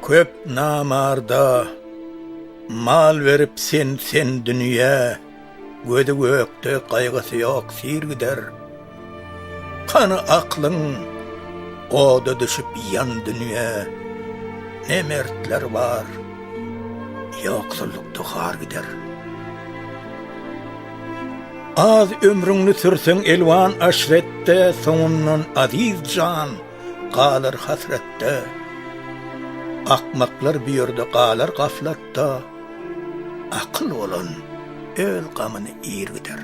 Köp namarda mal berip sen sen dünýä Gözi gökde gaýgysy ýok sir gider. Hany aklyň oda düşüp ýan dünýä Ne mertler bar ýoksullykda har gider. Az ömrüňni sürseň elwan aşretde Soňundan aziz jan galar hasratda. Akmaklar bu ýerde galar gaflatda, Akyl bolan öz gamyny ir gider.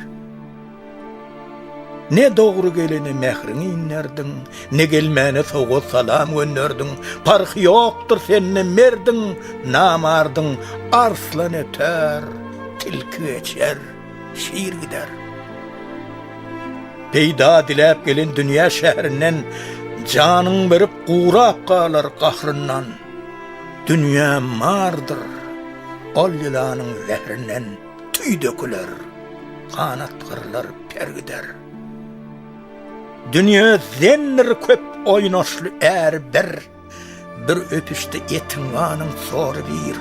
Ne dogry gelene mähriňi inderdiň, Ne gelmäne sowgat-salam gönderdiň, Parhy ýokdur sende merdiň, namardyň, Arslan öter, tilki geçer, şir gider. Peýda diläp gelen dünýä şährinden, Janyň berip gurap galar gahryndan. Dünýä mardyr, ol ýylanyň zährinden tüý döküler, ganat gyrlar, per gider. Dünýe zendir köp oýnaşly äri bir. Bir öpüşde etiň-ganyň sory bir.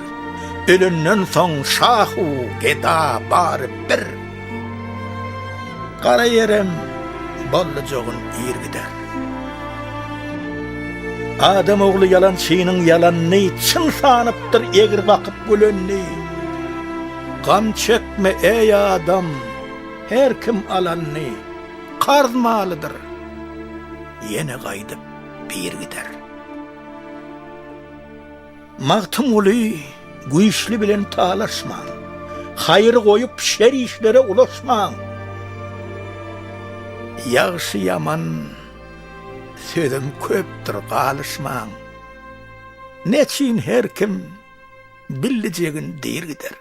Ölenden soň şah-u geda bary bir. Gara ýerem bollujagyn ir gider. Adam ogly ýalançynyň ýalanyny çyn sanypdyr egri bakyp gülenini. Gam çekme eý adam, her kim alanyny karz malydyr, ýene gaýdyp bir gider. Magtymguly güýçli bilen talaşmaň, Haýry goýup şer işlere ulaşmaň. Ýagşy-ýaman sözüm köpdür galyşmaň, Neçün her kim billijegin diýr gider.